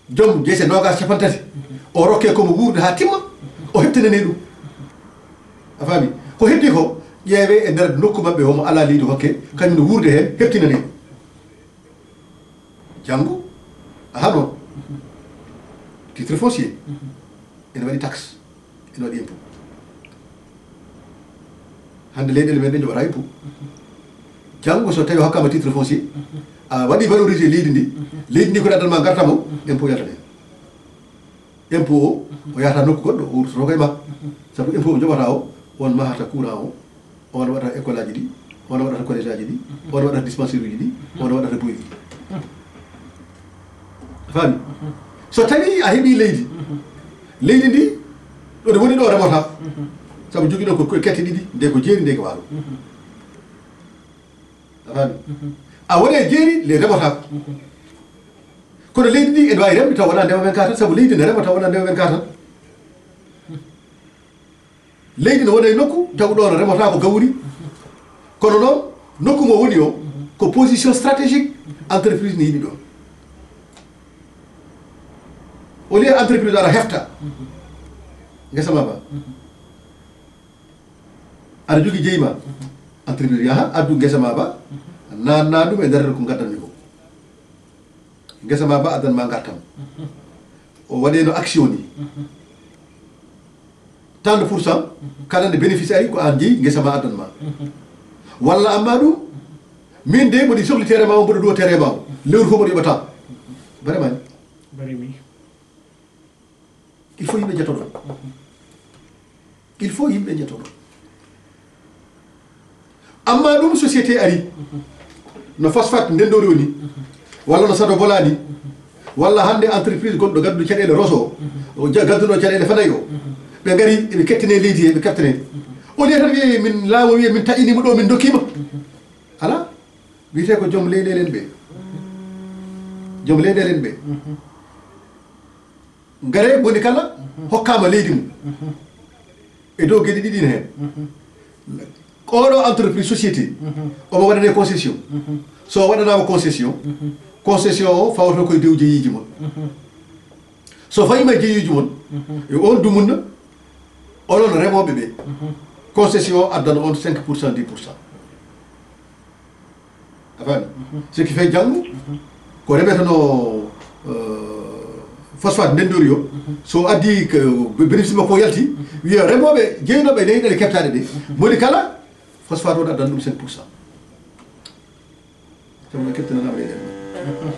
joom gese noogaas capanɗe tati, o rokke ko mo wuurde haa timma, o heɓtinane ɗum. A faami? Ko heddi ko, ƴeewe e nder nokku maɓɓe, homo alaa leydi hokke, kañum no wuurde heen, heɓtinane ɗum. Janngo, a haɗo titre foncier. Ene waɗi taxe, ene waɗi impôt. Hannde leyɗeele men ɗe njoɓata impôt. Janngo so tawi o hokkama titre foncier, a waɗi valorisé leydi ndi, leydi ndi ko addan ma ngartam o, impôt yaltat heen. Impôt o, o yahata nokku goɗɗo, o wurtoto ko e ma. Sabu impôt o joɓata o, on mahata courant o, on waɗata école aji ɗi, on waɗata collège aji ɗi, on waɗata dispensaire uji ɗi, on waɗata boyi ɗi. A faami? So tawi a heɓi leydi, leydi ndi, ɗo nde woni ɗo remata. Sabu jogiɗo ko, ko kette ɗiɗi, nde ko jeeri, nde ko waalo. A faami? A woni e jeeri, le remata. Kono leydi ndi ene waawi remde taw wonaa ndema men ka tan, sabu leydi ne rema taw wonaa ndema men ka tan. Leydi ne wona e nokku, taw ɗo no remata ko gawri. Kono noon, nokku mo woni o, ko position stratégique entreprise ne yiɗi ɗo. Au lieu entreprise ara hefta ngesa ma ba. Aɗa jogii jeyi ma. Entreprise yaha, addu ngesa ma ba, naatna ɗum e nder ko ngaddanmi ko. Ngesa ma ba addan ma ngartam. O waɗe no action ni. Tant pour cent, kala nde bénéfice ari ko an jeyi, ngesa ma addan ma. Walla amma ɗum, min de mboɗi sohli tere ma o, mboɗo ɗo tere ma o. Lewru fof mboɗo yoɓata. Vraiment. Barimi. Il faut yimɓe njettoɗon. Il faut yimɓe njettoɗon. Amma ɗum société ari, no phosphate ndendori woni, walla no sado bolani, walla hannde entreprise gonɗo gadduɗo caɗeele Roso, o ja-, gadduɗo caɗeele Fanayi o, ɓe ngari eɓe kettine leydi he, ɓe kettine. Au lieu tan wiye min laamu wiye min taƴinimo ɗo, min dokkima. Ala, wiyete ko joom leyɗeele en ɓe. Joom leyɗeele en ɓe. Ngare moni kala hokkama leydi mum. E dow geɗe ɗiɗi ne heen. Oɗo entreprise société, omo waɗane concession. So waɗanama concession, concession o fawata koye dow jeeyiiji mon. So fawima e jeeyiiji mon, e on dumunna, onon remooɓe ɓe, concession o addana on cinq pour cent, dix pour cent. A faami? Ce qui fait janngo, ko remeteno, euh, phosphate ndendori o, so addi ko bénéfice makko yalti, wiya remooɓe jeynooɓe e leyɗeele keɓtaaɗe ɗe, moni kala Phosphate o, addana ɗum cinq pour cent. Sabu no keptinanama leyɗe ɗum.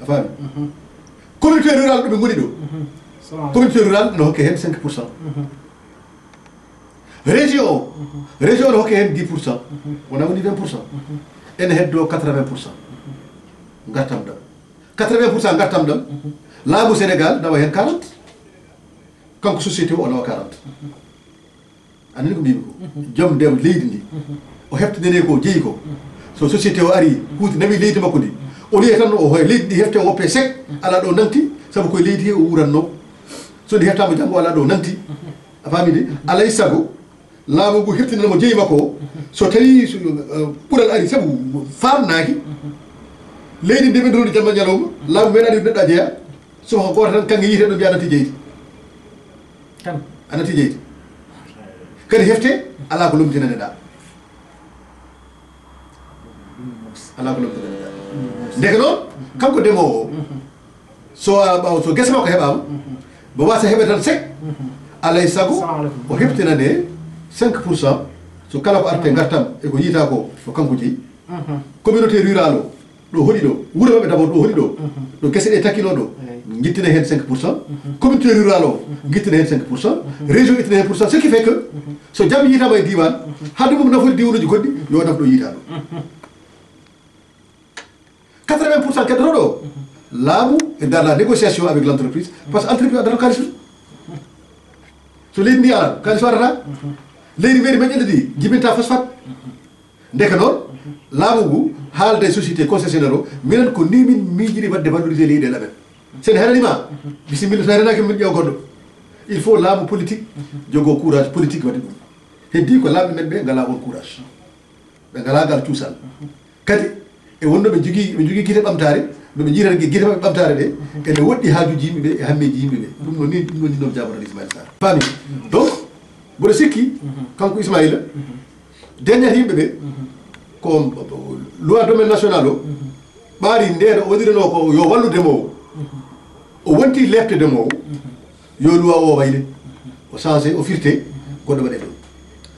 A faami? Communauté rural ɗo ɓe ngoni ɗo. Communauté rural no hokke heen cinq pour cent. Région o, région o no hokke heen dix pour cent. Wona woni vingt pour cent. Ene heddo quatre-vingts pour cent. Ngartam ɗam. Quatre-vingts pour cent ngartam ɗam. Laamu Sénégal nawa heen quarante. Kanko société o, o nawa quarante. Anani ko mbimi ko? Joom nde leydi ndi, o heftinane ko jeeyi ko. So société o ari, huuti, nawi leydi makko ndi, o liya tan o hoya leydi ndi, hefte, o woppe sek, ala ɗo nangti, sabu koye leydi he o wuranno. So ndi heftama janngo, ala ɗo nangti. A faami de? Alay sago laamu ngu heftinana mo jeeyi makko o. So tawi so, eh, ɓural ari, sabu faamnaaki, leydi ndi ɓe ndoni jamma ñalawma, laamu meeɗa ɗum neɗɗo a jeeya. So ko gooto tan, kanko yiite ɗo, mbiya natti jeydi. Tan. A natti jeydi. Kadi hefte, alaa ko lomtinaneɗaa. Alaa ko lomtinaneɗaa. Ndeke noon, kanko ndemoowo o, so a, ɓaawo so gese makko heɓaama, mo waasa heɓe tan sek, alay sago o heftinane cinq pour cent, so kala ko arte ngartam e ko yiita ko, ko kanko jeyi. Communauté rural o, ɗo hoɗi ɗo, wuro maɓɓe d'abord ɗo hoɗi ɗo, ɗo gese ɗe takkino ɗo, ngittina heen cinq pour cent. Communauté rural o, ngittina heen cinq pour cent. Région ittina heen pour cent. Ce qui fait que, so jam yitama e diwan, hade mum nafoore diwanuji goɗɗi, yo naf ɗo yita ɗo. Quatre-vingts pour cent keddoto ɗo, laamu e dans la négociation avec l'entreprise, parce que entreprise addata kaalis ɗum. So leydi ndi ala, kaalis warata. Leydi mairie meƴƴere ndi, jibinta phosphate. Ndeke noon, laamu ngu haalda e société concessionnaire o, minen ko ni min miijiri waɗde valoriser leyɗeele amen. Sen heranima, bisimilla, so heranaki min ƴeewa goɗɗo. Il faut laamu politique jogo courage politique waɗi ɗum. Heddi ko laamɓe men ɓe ngala on courage. Ɓe ngala ngal cuusal. Kadi, e wonno ɓe jogii, ɓe jogii gite ɓamtaare, no ɓe jiitata gi-, gite maɓɓe ɓamtaare ɗe, ene woɗɗi haajuuji yimɓe ɓe e hammeeji yimɓe ɓe. Ɗum noon ni, ɗum noon ni noon jaabotoɗo Ismaïla Sarr. Faami? Donc, mboɗo sikki, kanko Ismaïla, deñat yimɓe ɓe, ko loi domaine national o, ɓaari nde o waɗiranoo ko yo wallu demoowo. O wonti leefde demoowo, yo loi o wayle, o change, o firte, goɗɗo waɗe ɗon.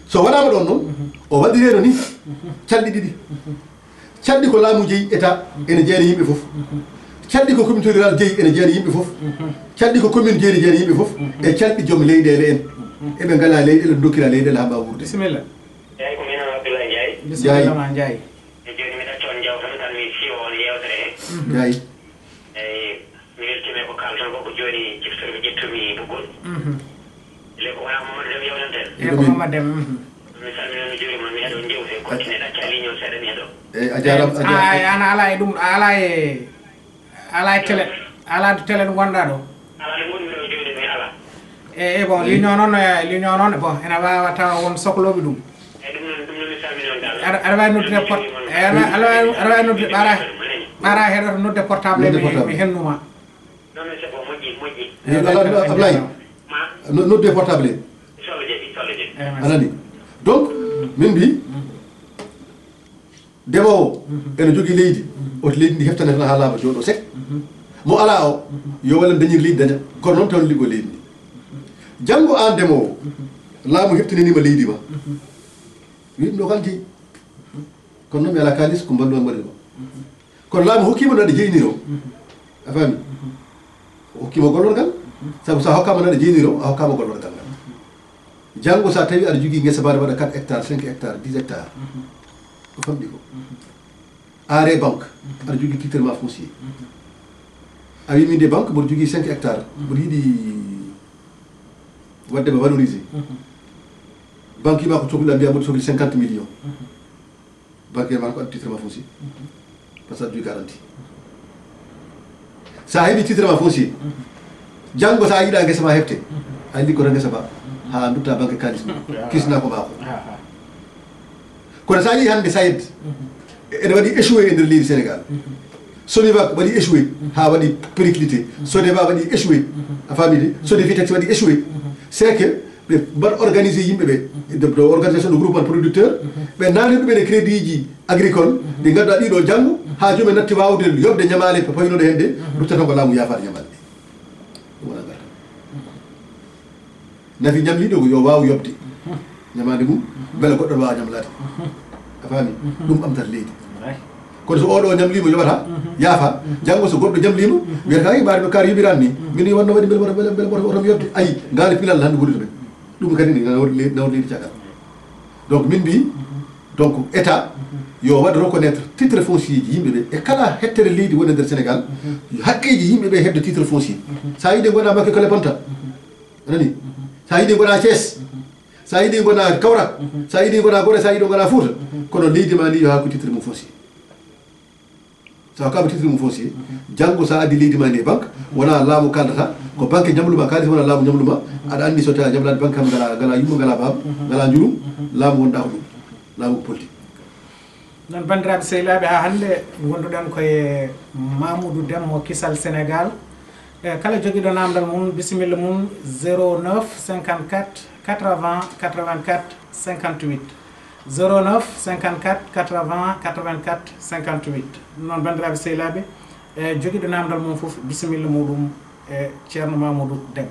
So waɗaama ɗon noon, o waɗireeno ni calɗi ɗiɗi. Calɗi ko laamu jeyi, État, ene jeeyani yimɓe fof. Calɗi ko communauté rural jeyi, ene jeeyani yimɓe fof. Calɗi ko commune jeyi, ene jeeyani yimɓe fof. E calɗi joom leyɗeele en. Eɓe ngala leyɗeele, dokkira leyɗeele haa mbaawa wuurde. Bisimilla. Eeyi, ko min on Abdoulaye Ndiaye. Bisimilla ma Ndiaye. E jooni mi ɗacca on jawta mi tan mi siiwa on yeewtere he. Ndiaye. Eeyi, mi weltiima e ko kaalton ko, ko jooni ciftori mi ƴettumi ɓoggol. Mhm. Le ko wona Mamadou Dem yewtanten. Eeyi, ko Mamadou Dem, mhm. Mi salmini on, mi juurima on, mi heɗo jewte, continue, ɗacca ligne o seeɗa mi heɗo. Eeyi, a jaaraama, a jaaraama. Eeyi, a, a, an a alaa e ɗum, a alaa e, a alaa e télé, a alaa to télé ɗo ngonɗaa ɗo? Alaa ɗo ngonmi ɗo jooni mi alaa. Eeyi, eeyi, bon, eeyi. Ligne o noon, eh, ligne o noon, bon, ene waawa tawa won soklooɓe ɗum. Eeyi, ɗum noon, ɗum noon mi salmini on dal. Aɗa, aɗa waawi noddude port-, eeyi, aɗa, aɗa waawi, aɗa waawi noddude ɓaara, ɓaara heɗoto nodde portable, nodde mi, portable, mi hennuma. Non, mais c'est bon, moƴƴi, moƴƴi. Eeyi, alaa, Ablaye. Ma? No-, nodde portable he. Inchallah jeeɗi, inchallah jeeɗi. Eeyi, merci. A nani? Donc, min mbi, ndemoowo, mhm, ene jogii leydi, mhm, oto leydi ndi heftane tan haa laaɓa jooɗo sek. Mhm. Mo alaa o, mhm, yo wallan dañir leydi daña. Kono noon tan liggo leydi ndi. Janngo aan ndemoowo, mhm, laamu heptinaniima leydi ma. Mhm. Wiɗum ɗo kan jeyi. Kono noon mi alaa kaalis, ko mballu am waɗi ma. Mhm. Kono laamu hokkiima no aɗa jeyniroo. Mhm. A faami? Mhm. O hokkiima gollorgal. Mhm. Sabu so a hokkaama no aɗa jeyniroo, a hokkaama gollorgal ngal. Mhm. Janngo so a tawi aɗa jogii ngesa mbaɗa waɗa quatre hectares, cinq hectares, dix hectares. Mhm. Ko famɗi ko. Mhm. Aare banque, mhm, aɗa jogii titre ma foncier. Mhm. A wii min de banque, mboɗo jogii cinq hectares. Mhm. Mboɗo yiɗi waɗde ma valoriser. Mhm. Banque ma ko cohluɗa, mbiya mboɗo sohli cinquante millions. Mhm. Banque ma ko addi titre ma foncier. Mhm. Parce que aɗa jogii garantie. So a heɓi titre ma foncier, mhm, janngo so a yiɗa ngesa ma hefte, mhm, a liggoto ngesa ma, mhm, haa ndutta banque kaalis ma. Ah. Kisna ko ma ko. Ah, ah. Kono so a yii hannde SAED, mhm, ene waɗi échoué e nder leydi Sénégal. Mhm. Somivac waɗi échoué, mhm, haa waɗi périclité. Mhm. Sodeva waɗi échoué. Mhm. A faami de? Mhm. Sodefitex waɗi échoué. Mhm. C'est que ɓe mbaɗa organisé yimɓe ɓe, de, de organisation de groupement producteur, mhm, ɓe naani ɗum ene crédit ji agricole, mhm, ɗi ngannduɗaa ɗiɗo janngo, mhm, haa joomum natti waawde yoɓde ñamaale ko paynoɗo heen de, mhm, ruttata ko laamu yaafaade ñamaale ɗe. Ɗum wona ngartam. Mhm. Nafi ñamliiɗo ko yo waaw yoɓde. Mhm. Ñamaande mum, mbele goɗɗo waawa ñamlaade. A faami? Ɗum ɓamtata leydi. Kono so oɗo ñamliima, yoɓata, yaafa. Janngo so goɗɗo ñamliima, wiyata, "Ay, mbaɗi no kaari yoɓiran ni. Min ni wonno waɗi mbele mboɗo, mbele, mbele mboɗo oto mi yoɓde." Ayi, ngaari pinal hannde woni to ɓe. Ɗum kadi ne nawri leydi, nawri leydi caggal. Donc, min mbi, donc, État yo waɗ reconnaître titre foncier ji yimɓe ɓe. E kala hectare leydi woni e nder Sénégal, haqqeeji yimɓe ɓe heɓde titre foncier. So a yiɗi ngona Macky Kole Bonta. A nani? So a yiɗi ngona Thiès. So a yiɗi ngona Kaolack. So a yiɗi ngona Gorée, so a yiɗi ngona Fouta. Kono leydi ma ndi yo haa ko titre mum foncier. So a kaama titre mum foncier, janngo so a addi leydi ma ndi e banque, wona laamu kaldata, ko banque ñamluma kaalis, wona laamu ñamluma. Aɗa anndi so tawi a ñamlaani banque kam ngala, ngala yumma, ngala baaba, ngala njurum, laamu wonɗa ko ɗum, laamu ko politique. Noon, banndiraaɓe sehilaaɓe, haa hannde ngonduɗen ko e Mamoudou Dem mo Kisal Sénégal. E kala jogiiɗo naamndal mum, bisimilla mum, zéro neuf cinquante-quatre quatre-vingts quatre-vingt-quatre cinquante-huit. Zéro neuf cinquante-quatre quatre-vingts quatre-vingt-quatre cinquante-huit. Noon, banndiraaɓe sehilaaɓe, e jogiiɗo naamndal mum fof, bisimilla muɗum e Ceerno Mamoudou Dem.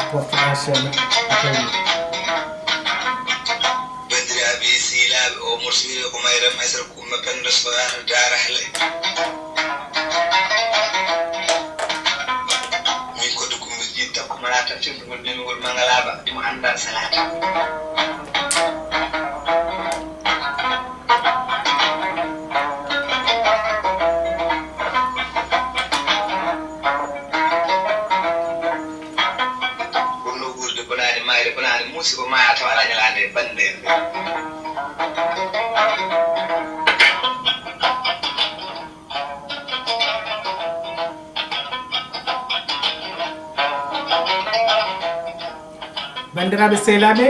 Sport enchaîné. Banndiraaɓe sehilaaɓe, o morso wiyetee ko Mayram Aysata Kumba Penda Sow Yaata Daara Hale. Min ko Dukumba Jiin Takko Malata, tengtugol nenugol Mangalaaba, imo anndaa salaata. Kono wuurde bonaani, maayde bonaani, muusi ko maaya tawa alaa ñalaande banndeere. Banndiraaɓe sehilaaɓe.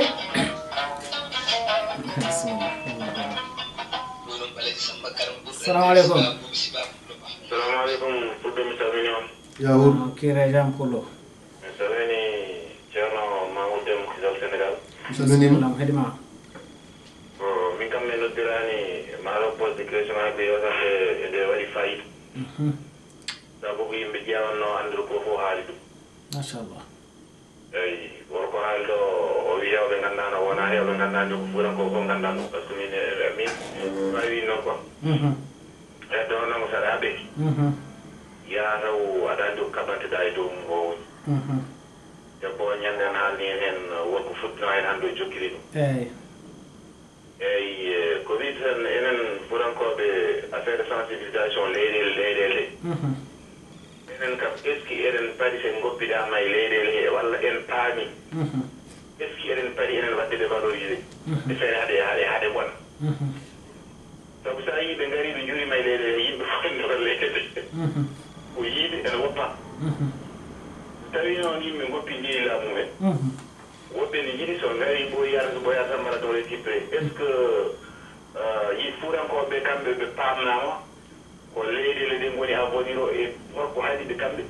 Salamu aleykum. Salamu aleykum, Fulɓe, mi salmini on. Yawur. Kira jam kulo. Mi salmini Ceerno Mamoudou Dem Kisal Sénégal. Mi salminiima. Salam, heɗima. Ko min kam mi noddirani maaro poste de question haa ɓe yewtande e nde waɗi fayida. Mhm. Sabu ko yimɓe ƴeewanno anndude ko fof haali ɗum. Machallah. Eyi, worko haali ɗo, o wi hewɓe nganndaano, wona hewɓe nganndaani ko fuuranko fof nganndan ɗum, par ce que min, e, min, fawi noon quoi. Mhm. E ɗo noon saɗa haɓe. Mhm. Yaa taw aɗa anndi ko kaɓanteɗaa e dow mum o woni. Mhm. Debbo o ñande en haalni en heen, worko fuɗɗino heen hannde o jokkiri ɗum. Eyi. Eyi, e, ko wiyde tan enen fuurankooɓe affaire sensibilisation leyɗeele, leyɗeele. Mhm. Enen kam, est-ce que eɗen paɗi so en ngoppidaama e leyɗeele he, walla en paami? Mhm. Est-ce que eɗen paɗi enen waɗde ɓe valoriser? Mhm. E feere haɗe, haɗe, haɗe ngona. Mhm. Sabu so a yii ɓe ngari, ɓe njuuriima e leyɗeele he, yimɓe fof ene ndoga leyɗeele. Mhm. Ko yiide ene woppa. Mhm. So tawii noon yimɓe ngoppii njeyi laamu mumen, mhm, woɓɓe ne njiɗi so ngari ɓooyi arde, so ɓooyi arde tan mbaɗa ɗum récupéré. Est-ce que, euh, yimɓe fuurankooɓe ɓe, kamɓe ɓe paamnaama ko leyɗeele ɗe ngoni avenir o e holko haɗi ɓe kamɓe,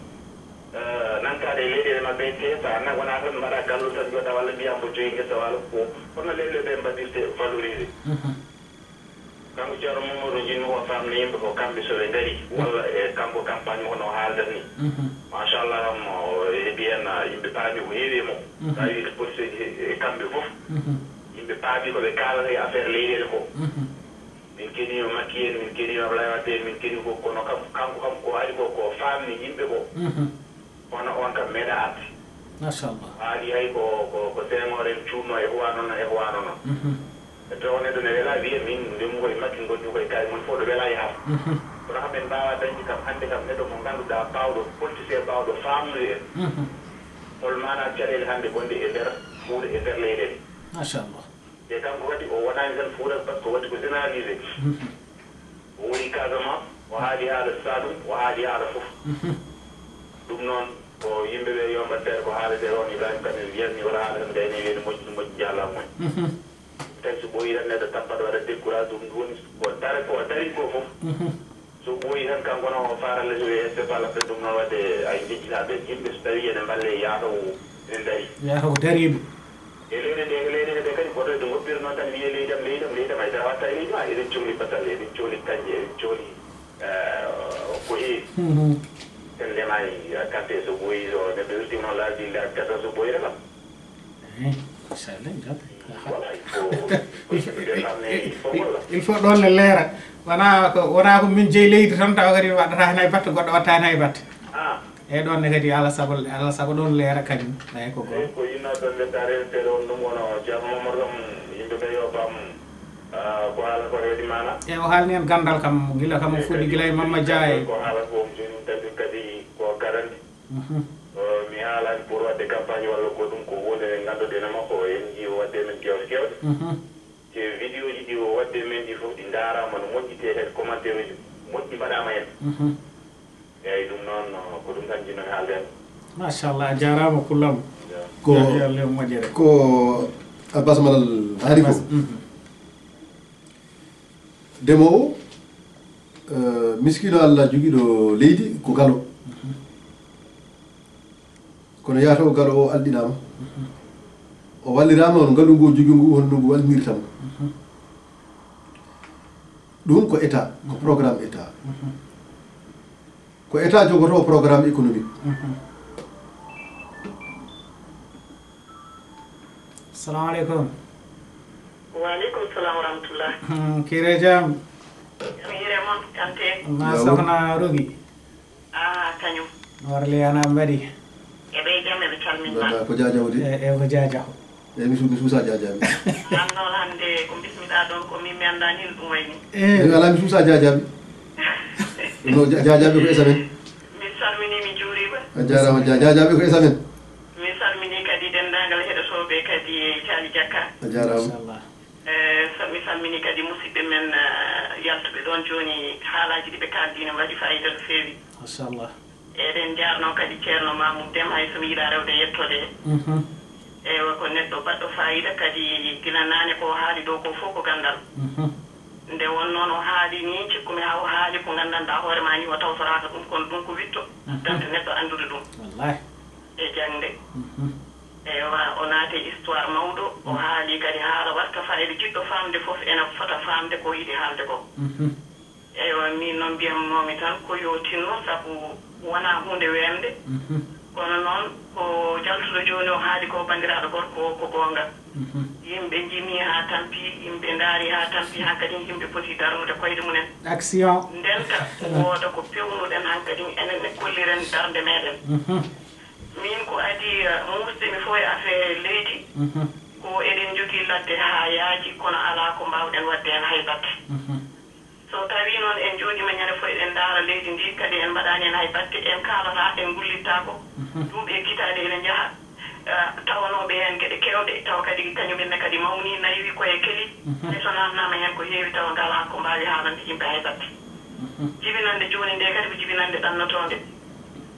euh, nantaade e leyɗeele maɓɓe, te so a nan-, wonaa tan mbaɗa gallu tan njooɗa walla mbiyaa mbo jogi ngesa walla ko, kono leyɗeele ɗe mbaɗirte valorisé. Mhm. Kanko Ceerno Mamadou Jinnu o faamna yimɓe ko kamɓe so ɓe ngari, walla e kanko campagne mo no haaldata ni. Mhm. Machallah, kam o heɓi heen yimɓe paami ko heewi e mum. Mhm. Tawi police ji e kamɓe fof. Mhm. Yimɓe paami ko ɓe kaalata e affaire leyɗeele ko. Mhm. Min keniima Makki en, min keniima Ablaye Wade en, min keni ko, kono kam, kanko kam ko ari ko, ko faamni yimɓe ko. Mhm. Kono on kam meeɗa arde. Machallah. Haali hay ko, ko, ko Senghor en cuumno e huwa noon, e huwa noon. Mhm. E tawa neɗɗo ne wela wiya min ndemu koye Makki ngonmi koye kaari mon fof ɗo wela yahata. Mhm. Kono kam en mbaawa dañde kam hannde kam neɗɗo mo ngannduɗaa baawɗo politicien baawɗo faamnude en. Mhm. Hol maanaa caɗeele hannde gonɗe e nder Fuuta e nder leyɗeele. Machallah. Te kanko kadi o wonaani tan Fuuta, par ce que o waɗi ko généralisé. Mhm. O woni Casamance, o haali haala Saloum, o haali haala fof. Mhm. Ɗum noon ko yimɓe ɓe yo mbaɗ feere ko haaletee ɗoon, Ibrahima Kane wiyatmi wata haala tan gayne wiyde moƴƴi, moƴƴi jaalaa mumen. Mhm. Tawi so ɓooyii tan neɗɗo tappat waɗa décourage, ɗum woni ko dare ko o So ɓooyi tan, kanko no faara les, o wiya, "Est-ce que pas la peine?" Ɗum noon waɗde, ay, jejjitaaɓe yimɓe, so tawii ene mballe, yaha taw ene darii. Yaha taw dariiɓe. E leyɗe ɗe, e leyɗe ɗe kadi, koto eɓe ngoppira noon tan, wiyee, "Leydi am, leydi am, leydi am, hay dara waɗta e leydi ma." Eɗen cohli basalle, eɗen cohli kanje, eɗen cohli, eh, ko heewi. Mhm. Sen ndemaani, eh, kafe, so ɓooyi, so neɗɗo wirtiima noon laabi, laabi tati, so ɓooyi, rema. Eh, machallah, njata. Voilà, il faut, il faut, il faut, il faut, il faut ɗon ne leera. Wonaa ko, wonaa ko min jeyi leydi tan, tawa kadi waɗata hen hay batte, goɗɗo waɗata hen hay batte. Ah. Eyi, ɗon ne kadi, ala sago, ala sago ɗon leera kañum. Eyi, ko goo. Eyi, ko innaaɓe ɓe taaree seeɗa on ɗum, wona Ceerno Momar kam, yimɓe ɓe yo paam, ah, ko haala ko reedi maana. Eyi, o haalni en ganndal kam, gila kam o fuɗɗi, gila e Mamma Dia e. Ko haala ko jooni tawi kadi ko garandi. Mhm. O, mi haalaani pour waɗde campagne walla ko ɗum, ko huunde nde ngannduɗen e makko, en njii o waɗde men jewte keewɗe. Mhm. Te vidéo ji ɗi o waɗde men ɗi fof ɗi ndaaraama no moƴƴi, te kadi commentaire uji moƴƴi mbaɗaama heen. Mhm. Eeyi, ɗum noon, ko ɗum tan njiɗmi haalde heen. Machallah, a jaaraama, Pullo am. Ko, yo, yo Allah moƴƴere. Ko Abbas Malal haali ko. Abbas, mhm. Ndemoowo, eh, miskiino Allah jogiiɗo leydi ko galo. Mhm. Kono yaha taw galo o alɗinaama. Mhm. O walliraama, on ngalu ngu o jogii ngu, honno ngu wallirta mo. Mhm. Ɗum ko État, ko, mhm, programme État. Mhm. Ko État jogotoo programme économique. Mhm. Assalamu aleykum. Wa aleykum salam wa rahmatullah. Hmm, Kire Jam. Jam hiire mon, Kante. Ma Sohna Rogi. Ah, kañum. Warli ana mbaɗi. E ɓe jam, eɓe calmin ma. Ko Jaajaw de. E, e ko Jaajaw. E mi su-, mi suusa Jaajaaɓe. An noon hannde ko bismiɗaa ɗoon ko min mi anndaa ni no ɗum wayi ni. E. Mi alaa mi suusa Jaajaaɓe. No Ja-, Jaajaaɓe ko esa men. Min salminii, min njuuriima. A jaaraama, Ja-, Jaajaaɓe ko esa men. Min salminii kadi denndaangal heɗotooɓe kadi e Caali Jakka. A jaaraama. Machallah. Eh, so mi salminii kadi musidɓe men, eh, yaltuɓe ɗoon jooni, haalaaji ɗi ɓe kaaldi ne mbaɗi faayiida no feewi. Machallah. Eɗen njaarnoo kadi Ceerno Mamoud Dem, hay so mi yiɗaa rewde yettoode. Mhm. Eywa, ko neɗɗo baɗɗo faayiida kadi, gila naane ko o haali ɗo ko fof ko ganndal. Mhm. Nde wonnoo no haali ni, cikkumi haa o haali ko nganndanɗaa hoore maa ni, o tawtoraaka ɗum, kono ɗum ko witto, mhm, addanta neɗɗo anndude ɗum. Wallahi. E jaŋde. Mhm. Eywa, o naati e histoire mawɗo, o, mhm, haali kadi haala waɗta faayiida, jiɗɗo faamde fof ena fota faamde ko yiɗi haalde ko. Mhm. Eywa, min noon mbiyatnoomi tan ko yo tinno, sabu wonaa huunde weemde. Mhm. Kono noon ko jaltuɗo jooni o haali ko, banndiraaɗo gorko o, ko goonga. Mhm. Yimɓe njimi haa tampi, yimɓe ndaari haa tampi, hankadi yimɓe poti darnude koyɗe mumen. Action. Ndenta, wooda ko pewnuɗen hankadi, enen ne kolliren darnde meɗen. Mhm. Min ko adii, eh, muusde mi fof e affaire leydi, mhm, ko eɗen njogii ladde haa yaaji, kono alaa ko mbaawɗen waɗde heen hay batte. Mhm. So tawii noon en njooɗiima ñande fof eɗen ndaara leydi ndi, kadi en mbaɗaani heen hay batte, en kaalataa, en ngullittaako, mhm, duuɓi e kitaale ene njaha, eh, tawanooɓe heen geɗe keewɗe, tawa kadi kañum en ne kadi mawnii, naywii, koye kelii. Mhm. Hay so naamnaama heen ko heewi, tawa ngalaa ko mbaawi haalande yimɓe hay batte. Mhm. Jibinannde jooni nde kadi ko jibinannde ɗannotoonde.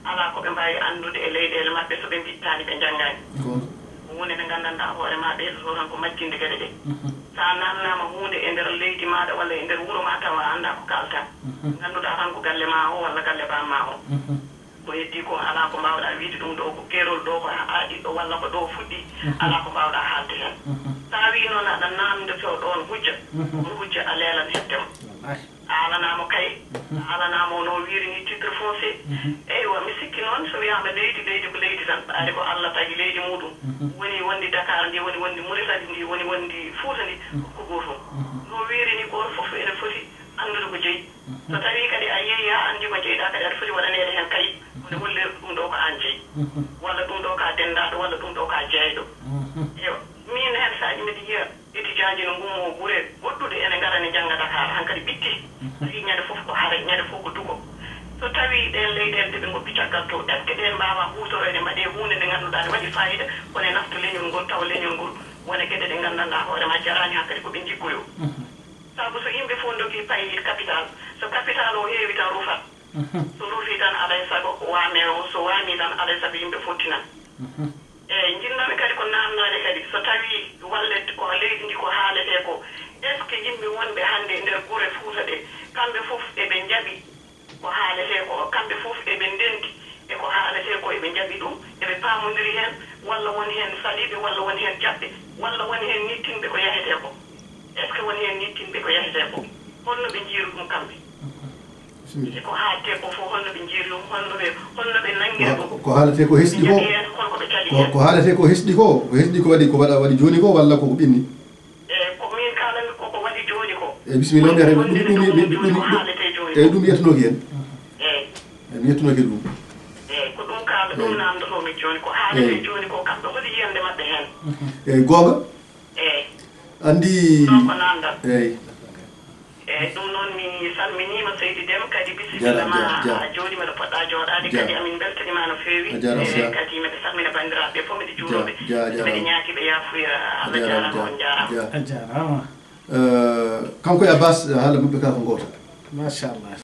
Alaa ko ɓe mbaawi anndude e leyɗeele maɓɓe so ɓe mbiɗtaani, ɓe njanngaani. Ko huunde nde nganndanɗaa hoore maa, ɓeydoto tan ko majjinde geɗe ɗe. Mhm. So a naamnaama huunde e nder leydi maaɗa walla e nder wuro maa, tawa a anndaa ko kaaltaa. Mhm. Ngannduɗaa tan ko galle maa o walla galle baam maa o. Mhm. Ko heddii ko, alaa ko mbaawɗaa wiyde ɗum ɗo ko keerol, ɗo ko haa ɓiɗɗo walla ko ɗo fuɗɗii, mhm, alaa ko mbaawɗaa haalde heen. Mhm. So a wii noon aɗa naamndotoo ɗoon hujja, mhm, on hujja a leelan heɓde mo. Wallahi. A aalanaama kay, mhm, a aalanaama no wiiri ni titre foncier. Mhm. Eywa, mi sikki noon so wiyaama leydi, leydi ko leydi tan, ɓaade ko Allah tagi leydi muɗum. Mhm. Woni wondi Dakar ndi, woni wondi Mauritanie ndi, woni wondi Fuuta ndi, mhm, ko gootum. Mhm. No wiiri ni, gooto fof ene foti anndude ko jeyi. Mhm. So tawii kadi a yehi haa anndi ko jeyɗaa kadi, aɗa foti waɗaneede heen kayit, woni, mhm, hollirde ɗum ɗo ko aan jeyi. Mhm. Walla ɗum ɗo ka denndaaɗo, walla ɗum ɗo ka jeyɗo. Mhm. Eywa, miin heen saaji mbiɗa yiya étudiant ji no ngummoo gure goɗɗuɗe, ene ngara ne njannga Dakar, hankadi ɓitti. Mhm. Tawi ñande fof ko hare, ñande fof ko duko. So tawii ɗeen leyɗeele ɗe ɓe ngoppi caggal to, est-ce que ɗeen mbaawaa huutoroyde, mbaɗee huunde nde ngannduɗaa ne waɗi faayiida, kono e nafta leñol ngol, tawa leñol ngol wona geɗe ɗe nganndanɗaa hoore maa jaraani hankadi ko ɓe njiggoyoo. Mhm. Sabu so yimɓe fof ndogii payi capital, so capital o heewi tan rufat. Mhm. So rufii tan alay sago waamee o, so waamii tan alay sago yimɓe fof tinan. Mhm. Eeyi, njiɗnoomi kadi ko naamnaade kadi, so tawii wallet ko leydi ndi ko haaletee ko, Est-ce que yimɓe wonɓe hannde e nder gure Fuuta ɗe, kamɓe fof eɓe njaɓi ko haaletee ko, kamɓe fof eɓe ndenndi e ko haaletee ko, eɓe njaɓi ɗum, eɓe paamondiri heen, walla won heen saliiɓe, walla won heen jaɓɓe, walla won heen nittinɓe ko yahetee ko? Est-ce que won heen nittinɓe ko yahetee ko? Holno ɓe njiyru ɗum kamɓe? Ko haaletee ko fof, holno ɓe njiyri ɗum, holno ɓe, holno ɓe nanngiri ɗum? Ko haaletee ko hesɗi ko, ko haaletee ko hesɗi ko, ko hesɗi ko waɗi, ko waɗa, waɗi jooni ko, walla ko ko ɓenni? Eyi, ko min kaalanmi ko, ko waɗi jooni ko. Eyi, bisimilla, on mbiyata ɗum, ɗum, ɗum, ɗum, ɗum, ko haaletee jooni, eyi, ko ɗum yettunooki heen. Eyi. Eyi, mi yettunooki ɗum. Eyi, ko ɗum kaala, ɗum, eyi, namndotoomi jooni, ko haaletee, eyi, jooni ko, kamɓe holi yiyannde maɓɓe heen? Eyi, goonga. Eyi. Anndi. Ɗum ko namdal. Eyi. Eyi, ɗum noon mi salminiima, Seydi Dem, kadi bisimilla ma, a jooɗiima ɗo poɗɗa jooɗaade, kadi amin mbeltaniima no feewi. A jaaraama, eyi, kadi mbeɗa salmina banndiraaɓe fof, mbeɗa juuroo ɓe, mbeɗa ñaagii ɓe yaafuya. Allah jaaraama, on jaaraama. A jaaraama. Eh, kanko e Abbas, haala maɓɓe kala ko gooto. Machallah.